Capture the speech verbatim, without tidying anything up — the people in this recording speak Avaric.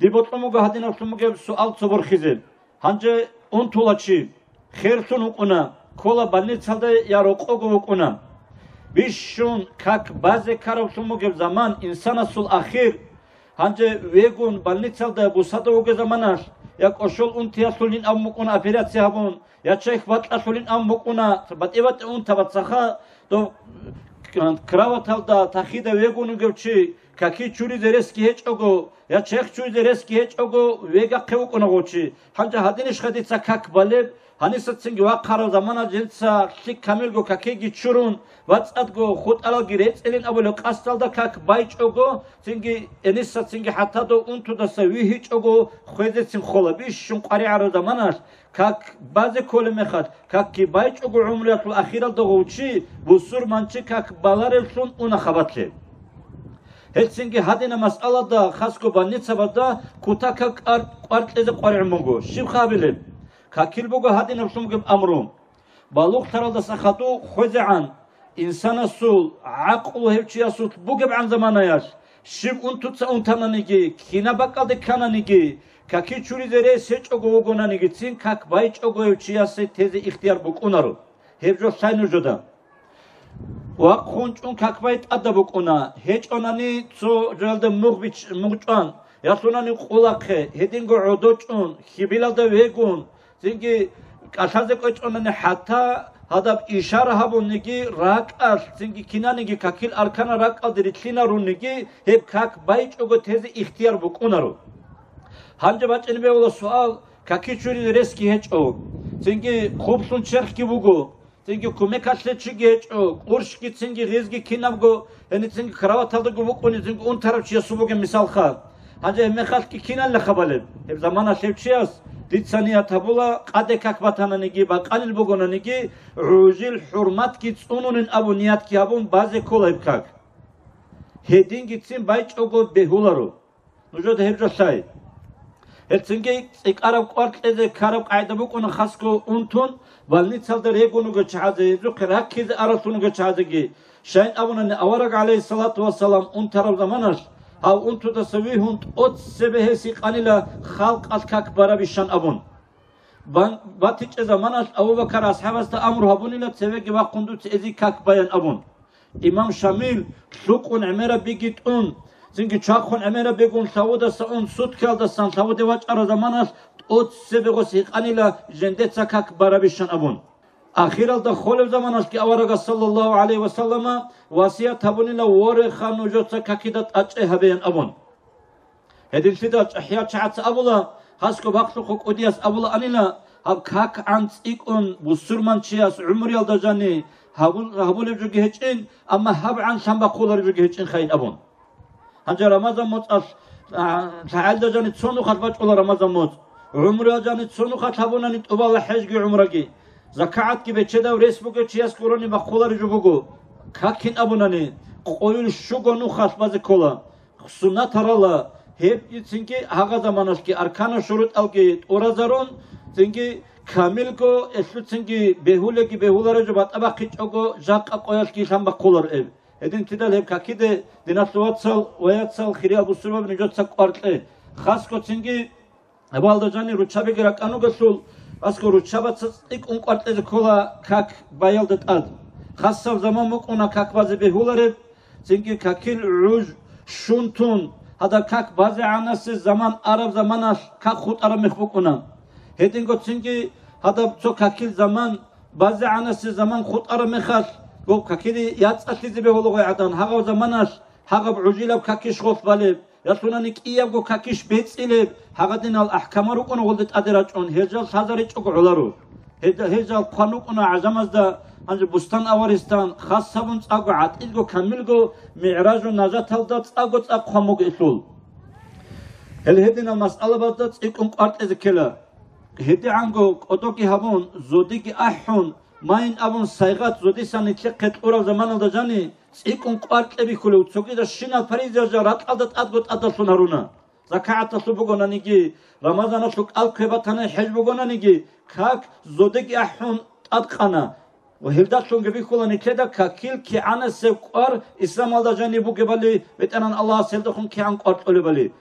Дие бокьун буго гьадинаблъун бугеб суал цо борхизе. Гьанже унтула чи, херлъун вукӀуна, ккола больницалда я рокъого вукӀуна. Бищун как базе ккараблъун бугеб заман, инсанасул ахир. Гьанже вегун больницалда бусада вугеб заманалъ, я кӀошол унтиялъулин абун букӀуна операция гьабун, я чехь бакьалъулин абун букӀуна, батӀи-батӀи унтаба цаха, дов кроваталда тахида вегун вугев чи, каки чуризе ресги гьечӀого, я чехь чуризе ресги гьечӀого, вегахъе вукӀуна гъов чи. Гьанже гьадинищха дица как балеб? Гьанисацинги вахъараб замана жинца лъикӀ камилго какиги чурун, вацӀцӀадго хутӀаралги рецӀилин абулеб къасдалда как байчӀого, цинги гьанисацинги хӀатта дов унтудаса вихьичӀого хвезецин хола. Бищун къваригӀараб заманалъ как базе кколеб мехалъ, какги байчӀого гӀумруялъул ахиралда гъов чи, бусурманчи как баларевлъун уна хабалъе. Гьелцинги гьадина масъалада, хасго больницабазда кутакаб кӀар-, кӀвар кьезе къваригӀун буго. Щиб хабилеб? Какил буго гьадинаблъун бугеб амру. Балугълъаралдаса хадув хвезегӀан, инсанасул гӀакълу гьев чиясулъ бугебгӀан заманаялъ, щиб унтуца унтананиги, кина бакӀалде ккананиги, каки чуризе рес гьечӀого вугонаниги, цин как байчӀого гьев чиясе тезе ихтияр букӀунаро. Гьеб жо лъай нужеда. Вахъун чӀун как бай тӀадаб букӀуна, гьечӀонани цо жоялда мугъ бич-, мугъ чӀван, ялъунани къулахъе, гьединго гӀодо чӀун, хьибилалда вегун, цинги кӀалъазе кӀвечӀонани хӀатта гьадаб ишара гьабуниги ракӀалъ, цинги кинаниги какил аркана ракӀалде рилълъинаруниги гьеб как байчӀого тезе ихтияр букӀунаро. Гьанже бачӀине бегьула суал, каки чуризе ресги гьечӀо, цинги хъублъун черхги буго, цинги кумекалъе чиги гьечӀо, къуршги цинги гъезги кинабго, гьениб цинги кроваталдаго букӀуни цинги унтарав чиясул бугеб мисалха. Гьанже гьебмехалъги киналла хабалеб? Гьеб заманалъ гьев чияс, дица ният гьабула, къаде как батананиги, бакъанил бугонаниги, гӀужил хӀурматги цӀунунин абун ниятги гьабун базе ккола гьеб как. Гьедингицин байчӀого бегьуларо. Нужеда гьеб жо лъай. Гьелцинги цӀикӀкӀараб кӀвар кьезе ккараб къагӀида букӀуна хасго унтун, больницалда регун вугев чагӀазе, гьезухъе раккизе аралъун вугев чагӀазеги. Щайин абунани, авараг, гӀалайгьиссалату вассалам, унтараб заманалъ, гьав унтудаса вигьун тӀоцебе гьес гьикъанила халкъалъ как барабищан абун. Бан-, батичӀеб заманалъ Абу Бакар асхӀабасда амру гьабунила цевеги вахъун дуца эзи как баян абун. Имам Шамил лъукъун гӀемераб биги тӀун, цинги чвахун гӀемераб бегун лъавудаса ун суткиялдасан лъавуде вачӀараб заманалъ тӀоцебе гъос гьикъанила жендеца как барабищан абун. Ахиралда холеб заманалъги аварагас, саллаллагьу гӀалайгьи ва саллама, васият гьабунила, вореха, нужеца какида тӀачӀи гьабеян абун. Гьединлъидал чӀахӀиял чагӀаца абула, хасго бахълухъ кӀудияс абулаанила, гьаб какгӀан цӀикӀкӀун бусурманчияс гӀумруялда жани гьабул-, гьабулеб жоги гьечӀин, амма гьабгӀан лъан бахъулареб жоги гьечӀин хайин абун. Гьанже Рамазан моцӀалъ, а, лъагӀелда жани цо нухалъ бачӀула Рамазан моцӀ. ГӀумруял жани цо нухалъ гьабунани тӀубала хӀежги гӀумраги. ЗакагӀатги бечедав рес бугев чияс гурони бахъулареб жо буго. Какин абунани, къойил щуго нухалъ базе ккола. Суннат гьарала, гьебцинги гьагъа заманалъги арканал шурутӀалги тӀуразарун, цинги камилго, элъуцинги бегьулаги бегьулареб жо батӀа бахъичӀого, жакъа къоялъги лъан бахъулар эб. Гьединлъидал гьеб какиде, диналъул вацал ва яцал, хириял бусурбаби, нужеца кӀвар кье. Хасго цинги Абалда жани руччабиги ракӀанугалъул, асго руччабаца цӀикӀкӀун кӀвар кьезе ккола как баялда тӀад. Хасаб заман букӀуна как базе бегьулареб, цинги какил гӀуж щун тун, гьадаб как базегӀанасе заман араб заманалъ как хутӀараб мех букӀуна. Гьединго цинги гьадаб цо какил заман базегӀанасе заман хутӀараб мехалъ, гоб какиде яцӀцӀалъизе бегьулаго гӀадан, гьагъаб заманалъ гьагъаб гӀужилаб какиш гъолъ балеб, ялъунани кӀиябго какиш бецӀилеб, гьагъадинал ахӀкамал рукӀуна гъолде тӀаде рачӀун, гьел жал лъазаричӀого гӀоларо. Гьел, гьел жал хъван рукӀуна гӀажамазда, гьанже бустан аваристан, хас гьабун цӀакъго гӀатӀилго камилго мигӀражу нажаталда цӀакъго цӀакъ хъван бугелъул. Гьел гьединал масъалабазда цӀикӀкӀун кӀвар кьезе ккела. ГьедигӀанго кӀодоги гьабун, зодиги ахӀун, майин абун сайгъат зодисан нилъехъе кьураб заманалда жани, цӀикӀкӀун кӀвар кьебихьулев, цогидал щинал паризаял жал ракьалда тӀадго тӀадалъун гьаруна. ЗакагӀаталъул бугонаниги, Рамазаналъул кӀал ккве батани хӀеж бугонаниги, как зодиги ахӀун тӀадкъана. Ва гьелдалъунги бихьула нилъеда какил кигӀанасеб кӀвар исламалда жаниб бугебали, БетӀергьан Аллагьас гьелдехун кигӀан кӀвар кьолебали.